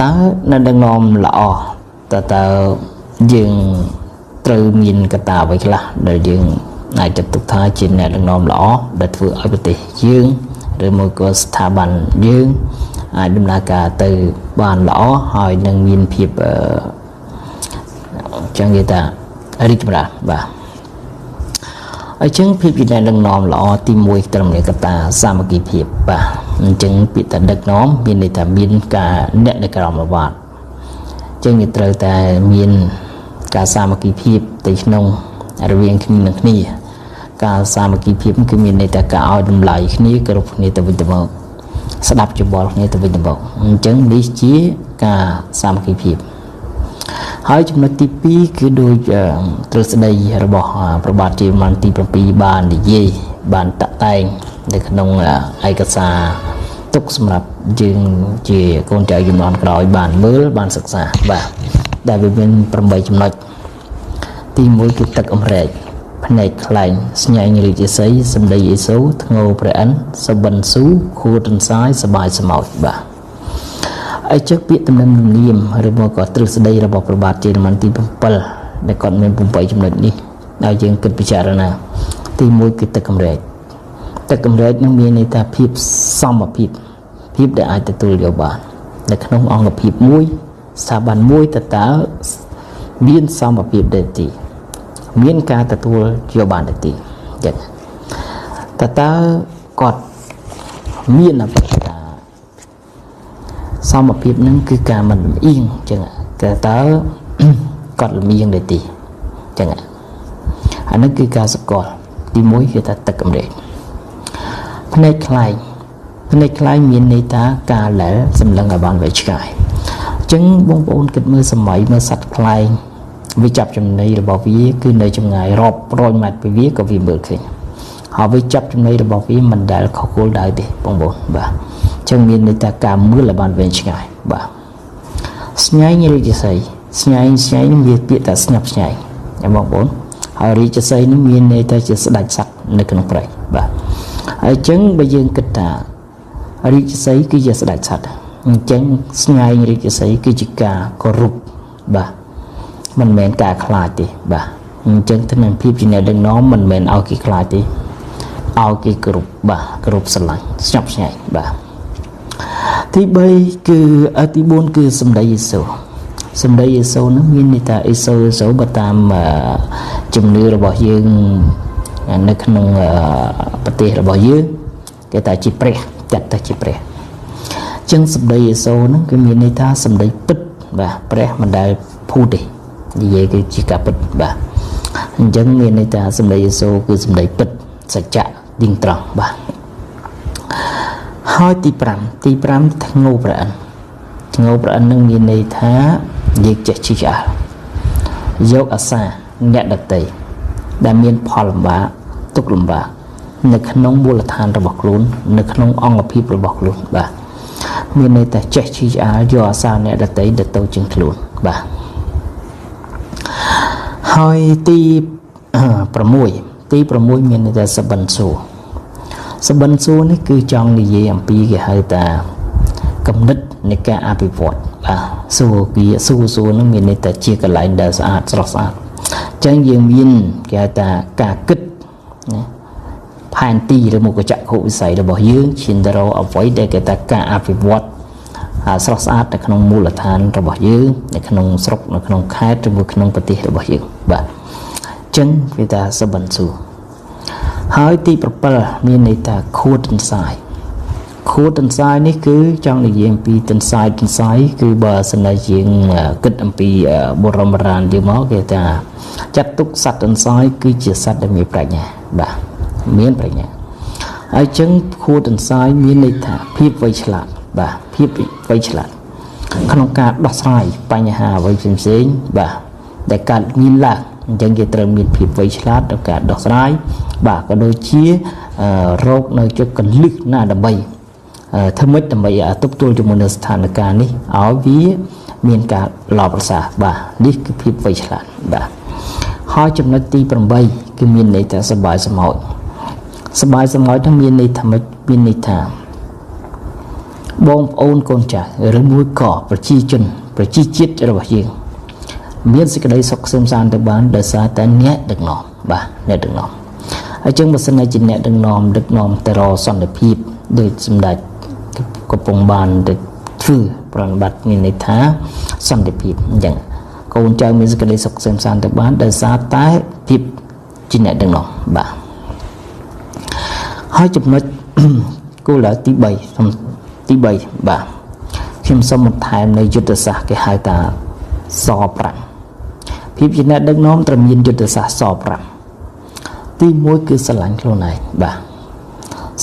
តើនៅដឹកនាំល្អតើយើងត្រូវមានកត្តាអ្វីខ្លះដែលយើងអាចចាត់ទុកថាជាអ្នកដឹកនាំល្អដែលធ្វើឲ្យប្រទេសយើងឬមួយក៏ស្ថាប័នយើងអាចដំណើរការទៅបានល្អហើយនឹងមានភាពចឹងនិយាយថារីកចម្រើនបាទអញ្ចឹងភាពជាអ្នកដឹកនាំល្អទី1ត្រឹមនេះកត្តាសាមគ្គីភាពបាទអញ្ចឹងពាក្យថាដឹកនាំមានន័យថាមានការអ្នកនៅក្រោមអាវ៉ាត់អញ្ចឹងវាត្រូវតែមានការសាមគ្គីភាពទៅក្នុងរវាងគ្នានឹងគ្នាការសាមគ្គីភាពគឺមានន័យថាការឲ្យតម្លៃគ្នាគោរពគ្នាទៅវិញទៅមកស្ដាប់យោបល់គ្នាទៅវិញទៅមកអញ្ចឹងនេះជាការសាមគ្គីភាពហើយចំណុចទី2គឺដូចទ្រឹស្ដីរបស់ប្របាទជាមន្ទី7បាននិយាយបានតាក់តែងនៅក្នុងឯកសារទុកសម្រាប់យើងជាកូនចៅជំនាន់ក្រោយបានមើលបានសិក្សាបាទដែលវាមាន8ចំណុចទី1គឺទឹកអម្រែកភ្នែកខ្លែងស្ញែងរាជសីសម្ដីអេសូធ្ងោព្រះអិនសបិនស៊ូខួទន្សាយសបាយស្មោចបាទអញ្ចឹងពាក្យទំនៀមឬមកក៏ទ្រឹស្ដីរបស់ព្រះបាទជ័យរម័នទី7ដែលគាត់មាន8ចំណុចនេះឲ្យយើងគិតពិចារណាទី1គឺទឹកកម្រែកទឹកកម្រែកនឹងមានន័យថាភាពសមភាពភាពដែលអាចទទួលយកបាននៅក្នុងអង្គភាពមួយស្ថាប័នមួយតើមានសមភាពដែរទីមានការទទួលយកបានដែរទីអញ្ចឹងតើគាត់មានអបិតាសមភាពនឹងគឺការមិនលំអៀងអញ្ចឹងតើគាត់លំអៀងដែរទីអញ្ចឹងអានេះគឺការសកលទី1គឺថាទឹកកម្រិតភ្នែកខ្លែងភ្នែកខ្លែងមានន័យថាការដែលសម្លឹងឲ្យបានវែងឆ្ងាយអញ្ចឹងបងប្អូនគិតមើលសម័យមើលសត្វខ្លែងវាចាប់ចំណីរបស់វាគឺនៅចម្ងាយរាប់រយម៉ែត្រពីវាក៏វាមើលឃើញហើយវាចាប់ចំណីរបស់វាមិនដែលខុសគោលដៅទេបងប្អូនបាទអញ្ចឹងមានន័យថាការមើលឲ្យបានវែងឆ្ងាយបាទស្ញែងរាជសីស្ញែងស្ញែងនឹងវាពាក្យថាស្ញប់ស្ញែងបងប្អូនហើយរាជសីនឹងមានន័យថាជាស្ដេចសត្វនៅក្នុងព្រៃបាទហើយអញ្ចឹងបើយើងគិតថារាជសីគឺជាស្ដេចសត្វអញ្ចឹងស្ញែងរាជសីគឺជាការគោរពបាទមិនមែនការខ្លាចទេបាទអញ្ចឹងថ្នាក់ភាពជាអ្នកដឹកនាំមិនមែនឲ្យគេខ្លាចទេឲ្យគេគោរពបាទគោរពស្រឡាញ់ស្ញប់ស្ញែងបាទទី3គឺទី4គឺសម្ដីយេស៊ូសម្ដីយេស៊ូនឹងមានន័យថាអេសូអេសូបើតាមជំនឿរបស់យើងនៅក្នុងប្រទេសរបស់យើងគេថាជាព្រះចាត់ថាជាព្រះអញ្ចឹងសម្ដីយេស៊ូនឹងគឺមានន័យថាសម្ដីពិតបាទព្រះមិនដែលភូតទេនិយាយគឺជាការពិតបាទអញ្ចឹងមានន័យថាសម្ដីយេស៊ូគឺសម្ដីពិតសច្ចៈទៀងត្រង់បាទហើយទី5ទី5ធ្ងោព្រះអិនធ្ងោព្រះអិននឹងមានន័យថាយើងចេះឈឺឆ្អាលយកអាសាអ្នកដតីដែលមានផលលំបាកទុកលំបាកនៅក្នុងមូលដ្ឋានរបស់ខ្លួននៅក្នុងអង្គភាពរបស់ខ្លួនបាទមានន័យថាចេះឈឺឆ្អាលយកអាសាអ្នកដតីដែលតូចជាងខ្លួនបាទហើយទី6ទី6មានន័យថាសបិនសួរសបិនសួរនេះគឺចង់និយាយអំពីគេហៅថាគំនិតនៃការអភិវឌ្ឍបាទសួរវាសួរសួរនឹងមានន័យថាជាកន្លែងដែលស្អាតស្រស់ស្អាតអញ្ចឹងយើងមានគេហៅថាការគិតណាផែនទីឬមុខចក្ខុវិស័យរបស់យើងឈានទៅរកអ្វីដែលគេថាការអភិវឌ្ឍស្រស់ស្អាតនៅក្នុងមូលដ្ឋានរបស់យើងនៅក្នុងស្រុកនៅក្នុងខេត្តឬមួយក្នុងប្រទេសរបស់យើងបាទអញ្ចឹងគេថាសបិនសួរហើយទី7មានន័យថាខួតទន្សាយខួតទន្សាយនេះគឺចង់និយាយអំពីទន្សាយទន្សាយគឺបើសិនជាយើងគិតអំពីបរមរានយើងមកគេថាចាត់ទុកសត្វទន្សាយគឺជាសត្វដែលមានប្រាជ្ញាបាទមានប្រាជ្ញាហើយចឹងខួតទន្សាយមានន័យថាភាពវៃឆ្លាតបាទភាពវៃឆ្លាតក្នុងការដោះស្រាយបញ្ហាអ្វីផ្សេងៗបាទដែលកើតមានឡើងអញ្ចឹងគេត្រូវមានភាពវៃឆ្លាតក្នុងការដោះស្រាយបាទក៏ដូចជារោគនៅជុកកលឹះណាដើម្បីធ្វើម៉េចដើម្បីទប់ទល់ជាមួយនឹងស្ថានភាពនេះឲ្យវាមានការល្អប្រសើរបាទនេះគឺភាពវៃឆ្លាតបាទហើយចំណុចទី8គឺមានន័យថាសបាយសមោចសបាយសមោចហ្នឹងមានន័យថាម៉េចមានន័យថា បងប្អូនកូនចៅឬមួយក៏ប្រជាជនប្រជាជាតិរបស់យើងមានសេចក្តីសុខក្សេមក្សាន្តទៅបានដោយសារតែអ្នកដឹកនាំបាទអ្នកដឹកនាំហើយចឹងបើសិនជាអ្នកដឹកនាំដឹកនាំទៅរកសន្តិភាពដោយសម្ដេចកំពុងបានទៅធ្វើប្រណិប័តមានន័យថាសន្តិភាពអញ្ចឹងកូនចៅមានសេចក្តីសុខក្សេមក្សាន្តទៅបានដោយសារតែភាពជាអ្នកដឹកនាំបាទហើយចំណុចគោលដៅទី3ទី3បាទខ្ញុំសូមបន្ថែមនៅយុទ្ធសាស្ត្រគេហៅថាស5ភាពជាអ្នកដឹកនាំត្រូវមានយុទ្ធសាស្ត្រស5ទី1គឺស្រឡាញ់ខ្លួនឯងបាទ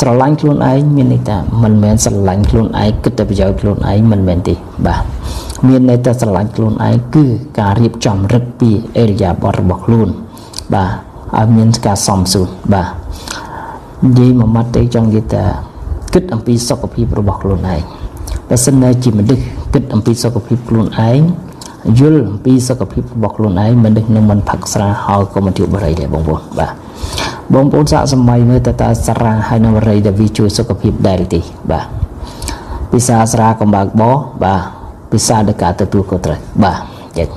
ស្រឡាញ់ខ្លួនឯងមានន័យថាមិនមែនស្រឡាញ់ខ្លួនឯងគិតតែប្រយោជន៍ខ្លួនឯងមិនមែនទេបាទមានន័យថាស្រឡាញ់ខ្លួនឯងគឺការរៀបចំរឹកពីអរិយាបថរបស់ខ្លួនបាទឲ្យមានការសមសួនបាទនិយាយមួយម៉ាត់ទេចង់និយាយថាគិតអំពីសុខភាពរបស់ខ្លួនឯងបើសិនជាជាមនុស្សគិតអំពីសុខភាពខ្លួនឯងយល់អំពីសុខភាពរបស់ខ្លួនឯងមនុស្សនឹងមិនផឹកស្រាហើយក៏មិនជក់បារីដែរបងប្អូនបាទបងប្អូនសាកសម័យមើលតើតើស្រាហើយនឹងបារីដែលវាជួយសុខភាពដែរទេបាទពិសាស្រាកំបើកបបាទពិសាដោយការទទួលខុសត្រូវបាទចឹង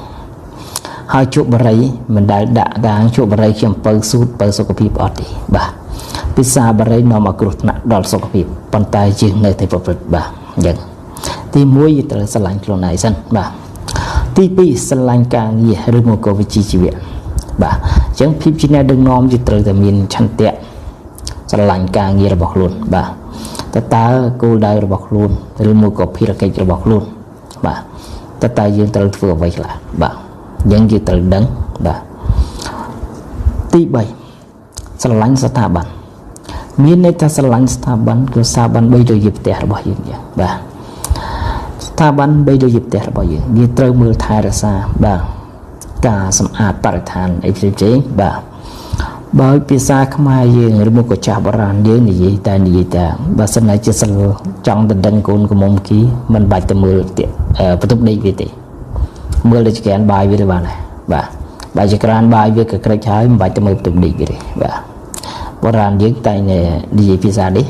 ហើយជក់បារីមិនដែលដាក់ដាងជក់បារីខ្ញុំពៅស៊ូតពៅសុខភាពអត់ទេបាទពិសាបារីនាំឲ្យគ្រោះថ្នាក់ដល់សុខភាពប៉ុន្តែយើងនៅតែប្រព្រឹត្តបាទអញ្ចឹងទី1យើងត្រូវស្រឡាញ់ខ្លួនឯងសិនបាទទី2ស្រឡាញ់ការងារឬមកក៏វិជ្ជាជីវៈបាទអញ្ចឹងភាពជាអ្នកដឹកនាំយើងត្រូវតែមានឆន្ទៈស្រឡាញ់ការងាររបស់ខ្លួនបាទតើតើគោលដៅរបស់ខ្លួនឬមួយក៏ភារកិច្ចរបស់ខ្លួនបាទតើតើយើងត្រូវធ្វើអ្វីខ្លះបាទយើងយើងត្រូវដឹងបាទទី3ស្រឡាញ់ស្ថាប័នមានន័យថាស្រឡាញ់ស្ថាប័នគឺស្ថាប័នបីដូចជាផ្ទះរបស់យើងចឹងបាទស្ថាប័នបីដូចជាផ្ទះរបស់យើងយើងត្រូវមើលថែរក្សាបាទការសម្អាតបរិស្ថានអីផ្សេងៗបាទបើភាសាខ្មែរយើងឬមកក៏ចាស់បុរាណយើងនិយាយតែបើសិនជាសិលចង់ដណ្ដឹងកូនក្រមុំគីមិនបាច់ទៅមើលបន្ទប់ដេកវាទេមើលតែចក្រានបាយវាទៅបានដែរបាទបើចក្រានបាយវាក៏ក្រិចហើយមិនបាច់ទៅមើលបន្ទប់ដេកវាទេបាទបុរាណយើងតែងនិយាយភាសានេះ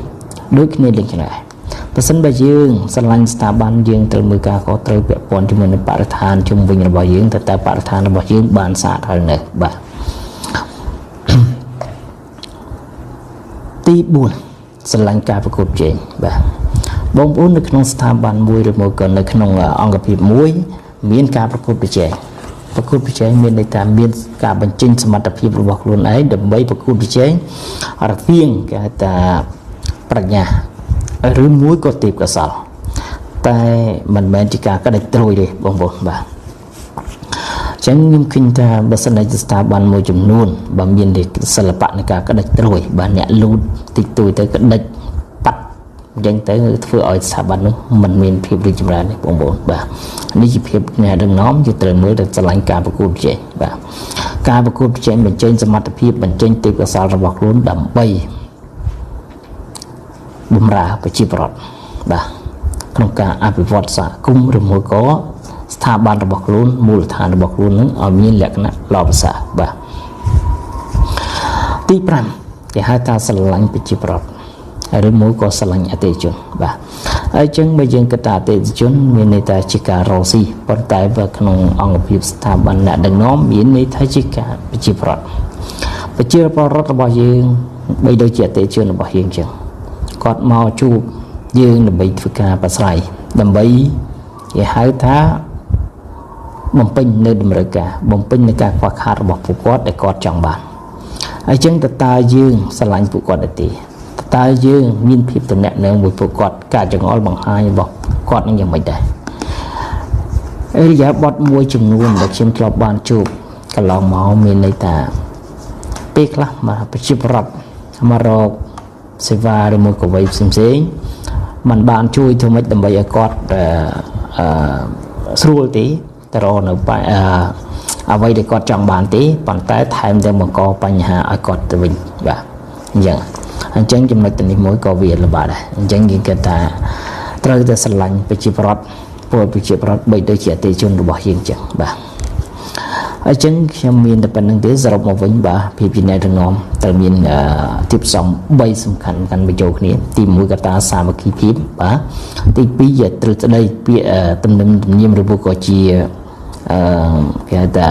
ដូចគ្នាដូចគ្នាបើសិនបើយើងស្រឡាញ់ស្ថាប័នយើងត្រូវមើលការខុសត្រូវពាក់ព័ន្ធជាមួយនឹងបរិស្ថានជុំវិញរបស់យើងតើតើបរិស្ថានរបស់យើងបានស្អាតហើយនៅបាទទី4ស្រឡាញ់ការប្រកួតប្រជែងបាទបងប្អូននៅក្នុងស្ថាប័នមួយឬមកក៏នៅក្នុងអង្គភាពមួយមានការប្រកួតប្រជែងប្រកួតប្រជែងមានន័យថាមានការបញ្ចេញសមត្ថភាពរបស់ខ្លួនឯងដើម្បីប្រកួតប្រជែងរវាងគេហៅថាប្រាជ្ញាឬមួយក៏ទេពកោសល្យតែមិនមែនជាការក្តិចត្រួយទេបងប្អូនបាទចឹងខ្ញុំឃើញថាបើសិនជាស្ថាប័នមួយចំនួនបើមានសិល្បៈនៃការក្តិចត្រួយបាទអ្នកលូតតិចតួចទៅក្តិចប៉ាត់អញ្ចឹងទៅធ្វើឲ្យស្ថាប័ននោះមិនមានភាពរីកចម្រើនទេបងប្អូនបាទនេះជាភាពអ្នកដឹកនាំយើងត្រូវមើលទៅស្រឡាញ់ការប្រកួតប្រជែងបាទការប្រកួតប្រជែងបញ្ចេញសមត្ថភាពបញ្ចេញទេពកោសល្យរបស់ខ្លួនដើម្បីបម្រើប្រជាពលរដ្ឋបាទក្នុងការអភិវឌ្ឍសហគមន៍ឬមួយក៏ស្ថាប័នរបស់ខ្លួនមូលដ្ឋានរបស់ខ្លួននឹងឲ្យមានលក្ខណៈល្អប្រសើរបាទទី5គេហៅថាស្រឡាញ់ប្រជាពលរដ្ឋឬមួយក៏ស្រឡាញ់អតិថិជនបាទហើយចឹងបើយើងគិតថាអតិថិជនមានន័យថាជាការរកស៊ីប៉ុន្តែបើក្នុងអង្គភាពស្ថាប័នអ្នកដឹកនាំមានន័យថាជាការប្រជាពលរដ្ឋប្រជាពលរដ្ឋរបស់យើងបីដូចជាអតិថិជនរបស់យើងចឹងគាត់មកជួបយើងដើម្បីធ្វើការប្រស្រ័យដើម្បីគេហៅថាបំពេញនៅតម្រូវការបំពេញនៅការខ្វះខាតរបស់ពួកគាត់ដែលគាត់ចង់បានហើយចឹងតើតើយើងស្រឡាញ់ពួកគាត់ដែរទេតើយើងមានភាពតំណែងមួយពួកគាត់ការចង្អុលបង្ហាញរបស់គាត់នឹងយ៉ាងម៉េចដែរអរិយាបថមួយចំនួនដែលខ្ញុំធ្លាប់បានជួបកន្លងមកមានន័យថាពេលខ្លះមកប្រជាប្រដ្ឋមករកសេវាឬមួយក៏អ្វីផ្សេងៗมันបានជួយធ្វើម៉េចដើម្បីឲ្យគាត់អឺស្រួលទេទៅរកនៅអ្វីដែលគាត់ចង់បានទេប៉ុន្តែថែមទាំងបង្កបញ្ហាឲ្យគាត់ទៅវិញបាទអញ្ចឹងចំណុចទៅនេះមួយក៏វាលំបាកដែរអញ្ចឹងយើងគិតថាត្រូវតែស្រឡាញ់ប្រជាប្រដ្ឋពលប្រជាប្រដ្ឋបីដូចជាអតិថិជនរបស់យើងអញ្ចឹងបាទ អញ្ចឹងខ្ញុំមានតែប៉ុណ្្នឹងទេសរុបមកវិញបាទភាពជាអ្នកដឹកនាំត្រូវមានទីផ្សំ3សំខាន់កាន់បញ្ចូលគ្នាទី1កត្តាសាមគ្គីភាពបាទទី2ជាទ្រឹស្ដីពាក្យទំនៀមទំនៀមឬក៏ជាអឺគេហៅថា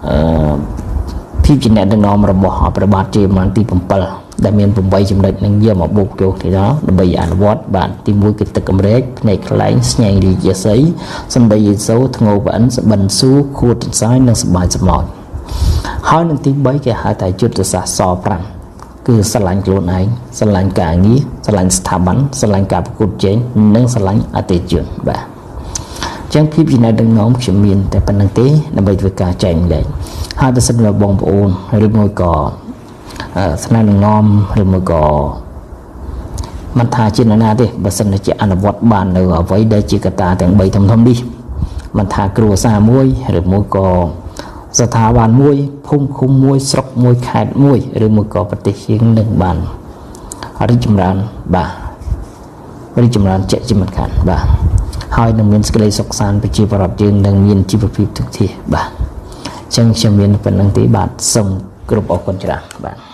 អឺភាពជាអ្នកដឹកនាំរបស់ព្រះបាទជ័យវរ្ម័នទី7ដែលមាន8ចំណុចនឹងយកមកបូកចូលគ្នាដល់ដើម្បីអនុវត្តបាទទី1គឺទឹកកម្រែកភ្នែកខ្លែងស្ញែងរាជាសីសម្ដីយេសូធ្ងោប្អិនសបិនស៊ូខួតទន្សាយនិងសបាយសមោចហើយនឹងទី3គេហៅថាយុទ្ធសាស្ត្រស5គឺស្រឡាញ់ខ្លួនឯងស្រឡាញ់ការងារស្រឡាញ់ស្ថាប័នស្រឡាញ់ការប្រកួតប្រជែងនិងស្រឡាញ់អតិថិជនបាទចឹងភាពជាអ្នកដឹកនាំខ្ញុំមានតែប៉ុណ្្នឹងទេដើម្បីធ្វើការចែកម្លែកហើយបើសិនជាបងប្អូនឬមួយក៏ស្នាក់ដឹកនាំឬមួយក៏មិនថាជានរណាទេបើសិនជាអនុវត្តបាននៅអ្វីដែលជាកត្តាទាំង3ធំធំនេះមិនថាគ្រួសារមួយឬមួយក៏ស្ថាប័នមួយភូមិឃុំមួយស្រុកមួយខេត្តមួយឬមួយក៏ប្រទេសយើងនឹងបានរីកចម្រើនបាទរីកចម្រើនជាក់ជាមិនខានបាទហើយនឹងមានសេចក្តីសុខសាន្តប្រជាពលរដ្ឋយើងនឹងមានជីវភាពទុកធាបាទអញ្ចឹងខ្ញុំមានប៉ុណ្្នឹងទេបាទសូមគោរពអរគុណច្រើនបាទ។